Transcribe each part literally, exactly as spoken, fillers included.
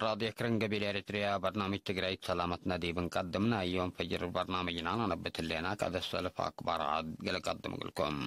ራድዮ ክርን ገቢል ኤሪትርያ፣ በርናምጅ ትግራይት ሰላመትነ ዲብ እንቀድም፣ ናይ ዮም ፈጅር በርናምጅና ነነብት ህሌና። ከአደ ሰልፍ አክባር ዐድ ገለ ቀድም እግልኩም።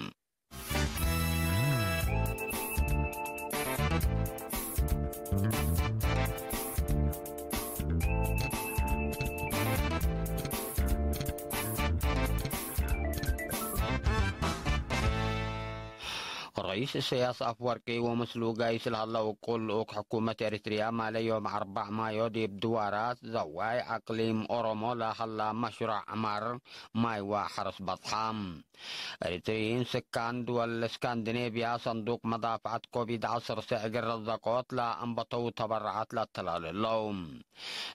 ረኢስ ኢሰያስ አፍወርቂ ወምስሉ ጋይስ ለሀለው እኩል ልኡክ ሕኩመት ኤሪትርያ፣ ማለ ዮም አርበዕ ማዮ ዲብ ድዋራት ዘዋይ አቅሊም ኦሮሞ ለሀላ መሽሮዕ ዐማር ማይ ወሐርስ በጽሐ። ኤሪትርይን ስካን ድወል እስካንዲኔብያ ሰንዱቅ መዳፍዐት ኮቪድ ዐስር ሰዕ እግል ረዘቆት ለአንበተው ተበረዓት ለአተላሌ ህለው።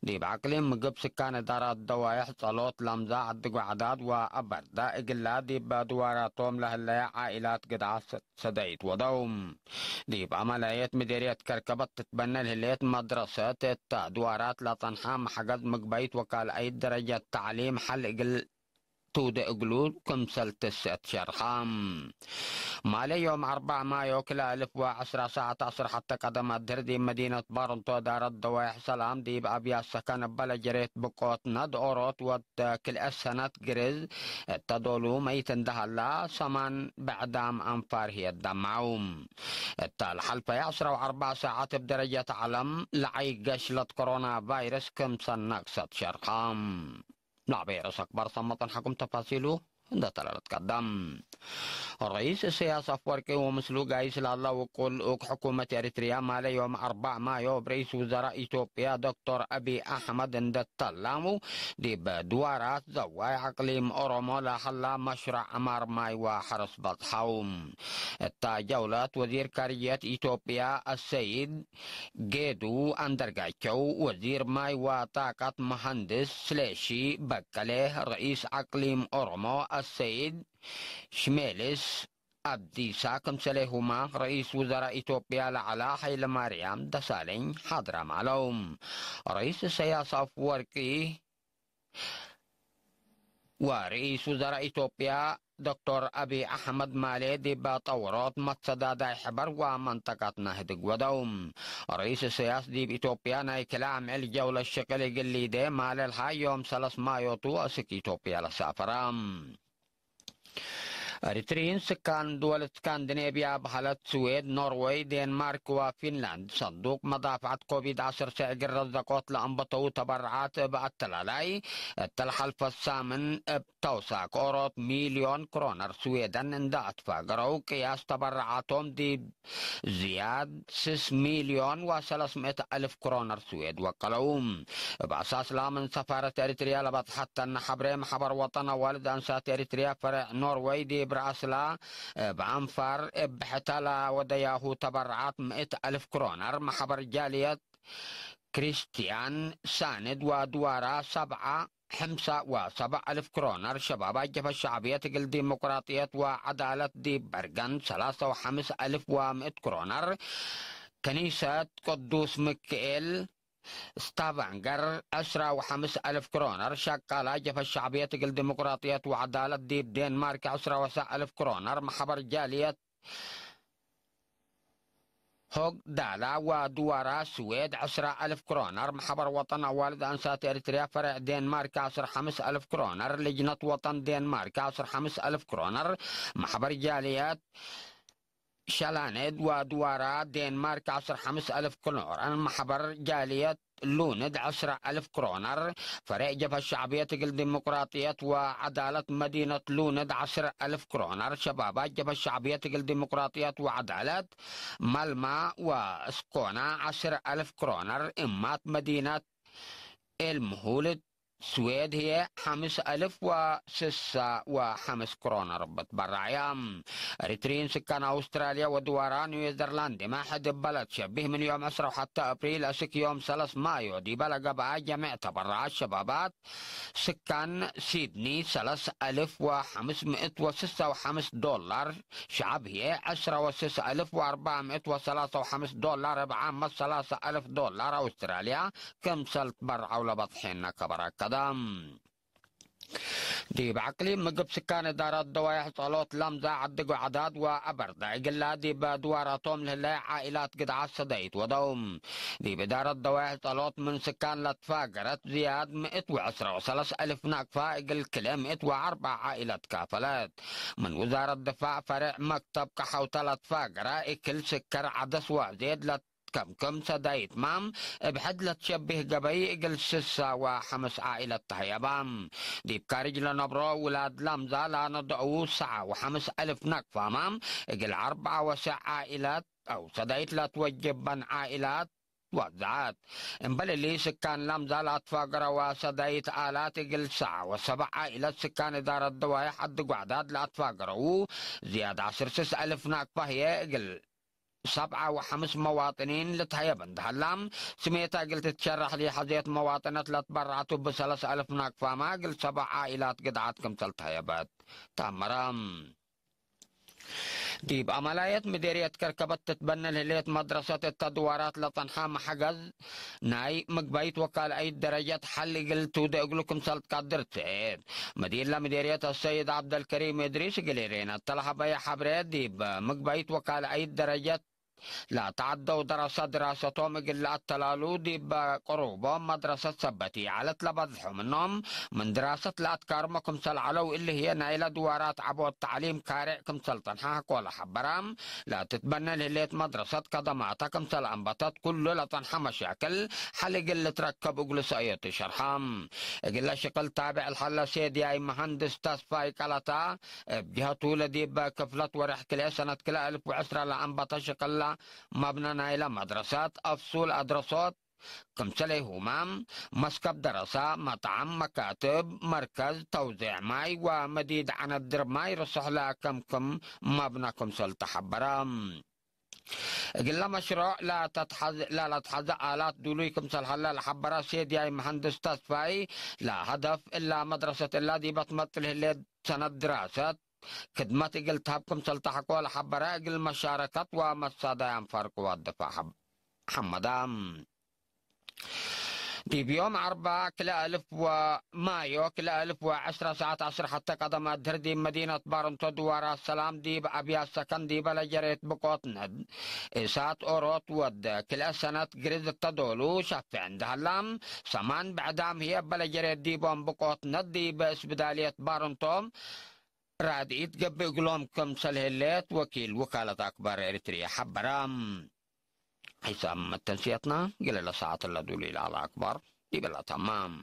ዲብ አቅሊም ምግብ ስካን እዳራት ደዋይሕ ጸሎት ለምዛ ዐዲ ጓዕዳድ ወአበርዳ እግላ ዲብ ድዋራቶም ለህለየ ዓኢላት ግድዓት ሰደይት ወደው። ዲብ አመለየት ምዴርየት ከርከበት ትትበነል ህሌት መድረሰት እተ ድዋራት ለጸንሐ መሕገዝ ምግበይት ወካልአይት ደረጀት ተዕሊም ሐል እግል ትውዴ እግሉ ክምሰል ትሰአት ሸርሐ። ማሌ ዮም አርበዕ ማዮ ክልኤ አልፍ ወዐስራ ሰዓት ዐስር ሐተ ቀደም አድህር ዲብ መዲነት ባርንቶ እዳረት ደዋይሕ ሰላም ዲብ አብያት ሰከን እበ ለጀሬት ብቆት ነድ ኦሮት ወድ ክልኤ ሰነት ግርዝ እተ ዶሉ መይት እንደ ሀላ ሰማን ብዕዳም አንፋር ህዬ ደምዐው። እተ ለሐልፈየ ዐስራ ወአርበዕ ሰዓት እብ ደረጀት ዐለም ለዐይ ገሽለት ኮሮና ቫይረስ ክምሰል ነቅሰት ሸርሐ። ለአቤ ርእስ አክባር ሰመጠን ሐኩም ተፋሲሉ እንደ ተለለት ቀደም። ረኢስ ኢሰያስ አፍወርቂ ወምስሉ ጋይስ ላላ ውቁል ልኡክ ሕኩመት ኤሪትርያ ማለ ዮም አርበዕ ማዮ እብ ረኢስ ውዘራእ ኢትዮጵያ ዶክተር አቢ አሕመድ እንደ ተላሙ፣ ዲብ ድዋራት ዘዋይ አቅሊም ኦሮሞ ለሀላ መሽረዕ ዐማር ማይ ወሐርስ በጽሐው። እታ ጀውለት ወዚር ካርጅየት ኢትዮጵያ አሰይድ ጌዱ አንደርጋቸው፣ ወዚር ማይ ወጣቀት መሀንድስ ስለሺ በቀለ፣ ረኢስ አቅሊም ኦሮሞ አሰይድ ሽሜልስ አብዲሳ ክምሰሌሁማ ረኢስ ውዘራእ ኢትዮጵያ ለዐላ ሀይለማርያም ደሳለኝ ሓድራም ዐለው። ረኢስ ኢሰያስ አፍወርቂ ወርኢስ ውዘራእ ኢትዮጵያ ዶክተር አቢ አሕመድ ማሌ ዲብ ጠወሮት መትሰዳዳይ ሕበር ወመንጠቀት ነህድግ ወደው። ርኢስ ኢሰያስ ዲብ ኢትዮጵያ ናይ ክልኤ አምዕል ጀውለት ሽቅል እግል ሊዴ ማሌ ለሀ ዮም ሰለስ ማዮቱ አስክ ኢትዮጵያ ለሳፈረ። ኤሪትርይን ስካን ድወል እስካንዲኔብያ በሀለት ስዌድ፣ ኖርወይ፣ ዴንማርክ ወፊንላንድ ሰንዱቅ መዳፍዐት ኮቪድ ዐስር ሰዕ እግል ረዘቆት ለአንበተው ተበረዓት እብ አተላላይ እተ ለሐልፈት ሳምን እብ ተውሳክ ኦሮት ሚልዮን ክሮነር ስዌደን እንደ አትፋገረው ቅያስ ተበረዓቶም ዲብ ዝያድ ስስ ሚልዮን ወሰለስ ምእት አልፍ ክሮነር ስዌድ ወቀለው። እብ አሳስ ላምን ሰፋረት ኤሪትርያ ለበጽሐተነ ሐብሬ፣ መሐበር ወጠን አዋልድ አንሳት ኤሪትርያ ፈሬዕ ኖርወይ ዲብ ረአስላ እብ አንፋር እብ ብሕተ ለወደያሁ ተበረዓት ምእት አልፍ ክሮነር፣ መሐበር ጃልየት ክርስትያን ሳንድ ወድዋራ ሰብዓ፣ ሕምሳ ወሰብዕ አልፍ ክሮነር፣ ሸባብ አጀፈ ሸዕብየት እግል ዲሞቅራጥየት ወዐዳለት ዲብ በርገን ሰላሳ ወሐምስ አልፍ ወምእት ክሮነር፣ ከኒሰት ቅዱስ ምክኤል ስታቫንገር ዐስራ ወሐምስ አልፍ ክሮነር፣ ሸቃላ ጀፈ ሸዕብየት እግል ዲሞቅራጥየት ወዐዳለት ዲብ ዴንማርክ ዐስራ ወሰዕ አልፍ ክሮነር፣ መሐበር ጃልየት ሆግ ዳላ ወድዋራ ስዌድ ዐስራ አልፍ ክሮነር፣ መሐበር ወጠን አዋልድ አንሳት ኤሪትርያ ፈሬዕ ዴንማርክ ዐስር ሐምስ አልፍ ክሮነር፣ ልጅነት ወጠን ዴንማርክ ዐስር ሐምስ አልፍ ክሮነር፣ መሐበር ጃልየት ሸላኔድ ወድዋራ ዴንማርክ ዐስር ሐምስ አልፍ ክሮነር፣ መሐበር ጃልየት ሉንድ ዐስር አልፍ ክሮነር፣ ፈሬዕ ጀብሀት ሸዕብየት እግል ዲሞቅራጥየት ወዐዳለት መዲነት ሉንድ ዐስር አልፍ ክሮነር፣ ሸባባት ጀብሀት ሸዕብየት እግል ዲሞቅራጥየት ወዐዳለት መልማ ወእስኮና ዐስር አልፍ ክሮነር፣ እማት መዲነት ኤልምሁልት ስዌድ ህዬ ሐምስ አልፍ ወስሳ ወሐምስ ክሮነር ብትበራዕያ። ኤሪትሪን ስካን አውስትራልያ ወድዋራ ኒውዚርላንድመ ሕድ እበ ለትሸቢህ ምን ዮም ዕስራ ወሐተ አፕሪል አስክ ዮም ሰለስ ማዮ ዲበ ለገብአ ጀሚዕ ተበረዓት ሸባባት ስካን ሲድኒ ሰለስ አልፍ ወሐምስ ምእት ወስሳ ወሐምስ ዶላር፣ ሸዐብ ህዬ ዕስራ ወስስ አልፍ ወአርበዕ ምእት ወሰላሳ ወሐምስ ዶላር፣ እብ ዓመት ሰላሳ አልፍ ዶላር አውስትራልያ ክምሰል ትበርዐው ለበጽሐነ ከበር አከደ። ዲብ አቅሊም ምግብ ስካን እዳረት ደዋይሕ ጸሎት ለምዛ ዐዲ ጓዕዳድ ወአበርዳ እግላ ዲብ ድዋራቶም ለህለ ዓኢላት ግድዓት ሰዳይት ወደው። ዲብ እዳረት ደዋይሕ ጸሎት ምን ስካን ለትፋገረት ዝያድ ምእት ወዕስራ ወሰለስ አልፍ ናቅፋ እግል ክልኤ ምእት ወአርበዓ ዓኢላት ካፈለት። ምን ውዛረት ድፋዕ ፈሬዕ መክተብ ቀሐውተ ለትፋገረ እክል ስከር ዐደስ ወዜድ ለት ከምክም ሰዳይት ማም እብ ሕድ ለትሸብህ ገበይ እግል ስሳ ወሐምስ ዓኢለት ተህየባ። ዲብ ካርጅ ለነብሮ ውላድ ለምዛ ለነድአዉ ሰዓ ወሐምስ አልፍ ናቅፋ ማም እግል አርበዓ ወሰዕ ዓኢለት አው ሰዳይት ለትወጅበን ዓኢላት ወዘዐት። እምበል እሊ ስካን ለምዛ ለአትፋገረወ ሰዳይት አላት እግል ሰዓ ወሰበዕ ዓኢለት ስካን እዳረት ደዋይሕ ዐዲ ጓዕዳድ ለአትፋገረዉ ዝያድ ዐስር ስስ አልፍ ናቅፋ ህዬ እግል ሰብዓ ወሐምስ መዋጥኒን ልትሀየብ እንደ ሀላ፣ ስሜተ እግል ትትሸረሕ ለሐዜት መዋጥነት ለትበረዐቱ ብሰለስ አልፍ ናቅፋመ እግል ሰብዓ ዓኢላት ግድዓት ክምሰል ተሀየበት ተአመረ። ዲብ አመላየት ምዴርየት ከርከበት ትትበነ ለህሌት መድረሰት እተ ድዋራት ለጸንሐ መሐገዝ ናይ ምግባይት ወካልአይት ደረጀት ሐል እግል ትውዴ እግሉ ክምሰል ትቀድር ተ። መዲር ለምዴርየት አሰይድ ዐብደልከሪም እድሪስ እግል ኤሬና እተ ለሀበየ ሐብሬ፣ ዲብ ምግባይት ወካልአይት ደረጀት ለተዐደው ደረሰ ድራሰቶም እግል ለአተላሉ፣ ዲብ ቅሩቦም መድረሰት ሰበት ኢዐለት ለበዝሑ ምኖም፣ ምን ድራሰት ለአትካርሞ ክምሰል ዐለው፣ እሊ ህዬ ናይለ ድዋራት ዐቦት ተዕሊም ካሬዕ ክምሰል ጸንሐ ሐቆለ ሐበረ። ለትትበነ ለህሌት መድረሰት ከደማተ ክምሰል አንበተት፣ ኩሉ ለጸንሐ መሻክል ሐል እግል ልትረከብ እግሉ ሰእዮት ሸርሐ። እግለ ሽቅል ታብዕ ለሀለ ሴድያይ መሀንድስ ተስፋይ ቀለታ፣ እብ ጀሀቱ ለዲብ ክፍለት ወርሕ ክልኤ ሰነት ክልኤ አልፍ ወዕስረ ለአንበተ ሽቅለ መብነ ናይለ መድረሰት አፍሱል አድረሶት፣ ክምሰሌሁመ መስከብ ደረሰ፣ መጥዐም፣ መካትብ፣ መርከዝ ተውዜዕ ማይ ወመዲድ ዐነድር ማይ ርሱሕ ለከምክም መብነ ክምሰል ተሐበረ። እግለ መሽሮዕ ለተትሐዝ-፣ ለለትሐዘ አላት ዱሉይ ክምሰል ሀለ ለሐበረ ሴድያይ መሀንድስ ተስፋይ፣ ለሀደፍ እለ መድረሰት እለ ዲበ ትመጽእ ለህሌት ሰነት ድራሰት ክድመት እግል ተሀብ ክምሰል ተሐቆ ለሐበረ፣ እግል መሻረከት ወመሳዳይ አንፋር ቅዋት ድፋዕ ሐብ-፣ ሐመዳ። ዲብ ዮም አርበዕ ክልኤ አልፍ ወማዮ ክልኤ አልፍ ወዐስረ ሰዓት ዐስር ሐቴ ቀደም አድህር ዲብ መዲነት ባርንቶ ድዋራት ሰላም ዲብ አብያት ሰከን ዲበ ለጀሬት ብቆት ነድ እሳት ኦሮት ወድ ክልኤ ሰነት ግርዝ እተ ዶሉ ሸፌዕ እንደ ሀላ፣ ሰማን ብዕዳም ህዬ እበ ለጀሬት ዲቦም ብቆት ነድ ዲብ እስብዳልየት ባርንቶ ራድኢት ገብእ እግሎም ክምሰል ህሌት ወኪል ውካለት አክባር ኤሪትርየ ሐበረ። ሒሳም መተንስየትና ገሌ ለሰዓት ለዱል ኢለዐለ አክባር ዲበላ ተማም።